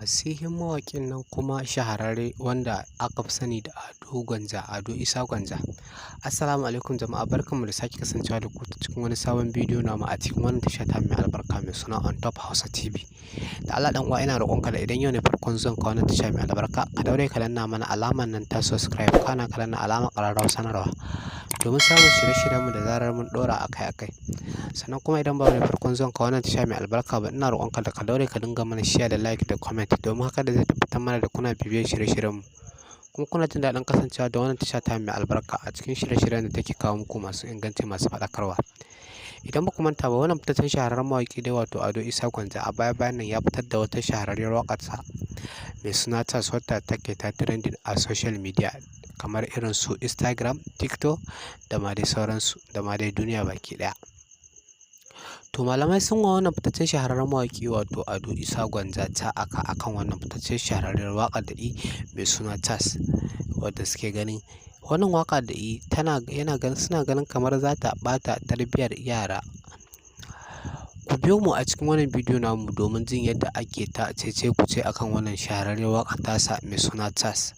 Fasihin mawaƙin nan kuma shahararre wanda aka fi sani da Ado Gwanja, Ado Isa Gwanja. Assalamu alaikum jama'a, barkanmu da sake kasancewa da ku ta cikin wani sabon bidiyo namu a cikin wannan tasha ta mai albarka mai suna On Top Hausa TV. Da Allah dan uwa, ina roƙonka da idan yau ne farkon zuwan ka wannan tasha mai albarka, ka daure ka danna mana alamar nan ta subscribe, kana ka danna alamar ƙararrawar sanarwa domin samun shirye-shiryenmu da zarar mun ɗora akai-akai. Sannan kuma idan ba wani farkon zuwan ka wannan tasha mai albarka ba, ina roƙonka da ka daure ka dinga mana share da like da comment, domin haka da zai tabbatar mana da kuna bibiyar shirye-shiryenmu, kuma kuna jin daɗin kasancewa da wannan tasha ta mai albarka a cikin shirye-shiryen da take kawo muku masu inganci, masu faɗakarwa. Idan ba ku manta ba, wannan fitaccen shahararren mawaƙi dai, wato Ado Isa Gwanja, a baya-bayan nan ya fitar da wata shahararriyar waƙarsa mai suna Tas, wadda take ta trending a social media kamar irin su Instagram, TikTok da ma dai sauransu, da ma dai duniya baki ɗaya. To, malamai sun wa wannan fitaccen shahararren mawaƙi, wato Ado Isa Gwanja, ta akan wannan fitaccen shahararriyar waƙar da i mai suna Tas, wadda suke ganin wannan waƙa da i tana yana ganin suna ganin kamar za ta ɓata tarbiyyar yara. Ku biyo mu a cikin wannan bidiyo namu domin jin yadda ake ta cece-kuce akan wannan shahararriyar waƙar tasa mai suna Tas.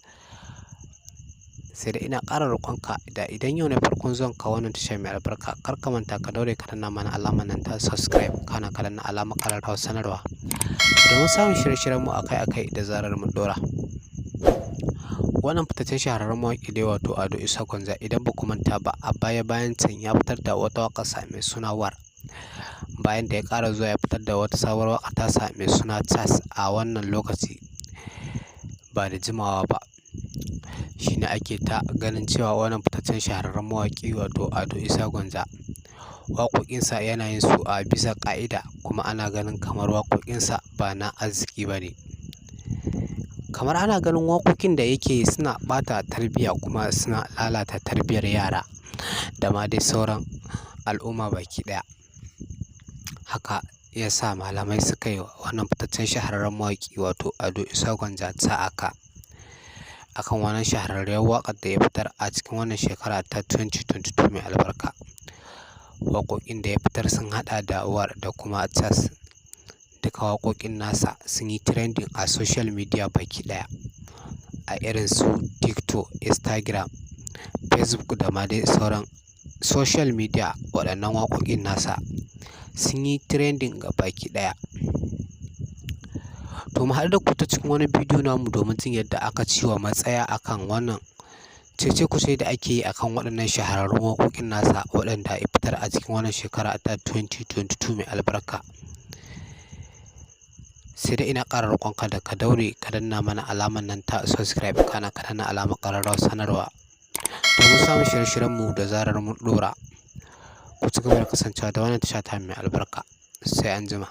Sai dai ina ƙara roƙonka da idan yau ne farkon zuwan ka wannan tasha mai albarka, kar ka manta ka daure ka danna mana alamar nan ta subscribe, kana ka danna alamar ƙararrawar sanarwa domin samun shirye-shiryenmu akai-akai da zarar mun ɗora. Wannan fitaccen shahararren mawaƙi dai, wato Ado Isa Gwanja, idan ba ku manta ba, a baya-bayan can ya fitar da wata waƙarsa mai suna War, bayan da ya ƙara zuwa ya fitar da wata sabuwar waƙa tasa mai suna Tas a wannan lokaci ba da jimawa ba. Shi ne ake ta ganin cewa wannan fitaccen shahararren mawaƙi, wato Ado Isa Gwanja, waƙoƙinsa yana yin su a bisa ƙa'ida, kuma ana ganin kamar waƙoƙinsa ba na arziki ba ne. Kamar ana ganin waƙoƙin da yake suna ɓata tarbiyya kuma suna lalata tarbiyyar yara da ma dai sauran al'umma baki ɗaya. Haka ya sa malamai suka yi wa wannan fitaccen shahararren mawaƙi, wato Ado Isa Gwanja, ta akan wannan shahararriyar waƙar da ya fitar a cikin wannan shekara ta 2022 mai albarka. Waƙoƙin da ya fitar sun haɗa da War da kuma Tas. Duka waƙoƙin nasa sun yi trending a social media baki ɗaya, a irin su TikTok, Instagram, Facebook da ma dai sauran social media. Waɗannan waƙoƙin nasa sun yi trending ga baki ɗaya. To, mu haɗu da ku ta cikin wani bidiyo namu domin jin yadda aka ci wa matsaya akan wannan cece-kuce da ake yi akan waɗannan shahararrun waƙoƙin nasa waɗanda ya fitar a cikin wannan shekara ta 2022 mai albarka. Sai dai ina ƙara roƙonka da ka daure ka danna mana alamar nan ta subscribe, kana ka danna alamar ƙararrawar sanarwa domin samun shirye-shiryenmu da zarar mun ɗora. Ku ci gaba da kasancewa da wannan tasha ta mai albarka. Sai anjima.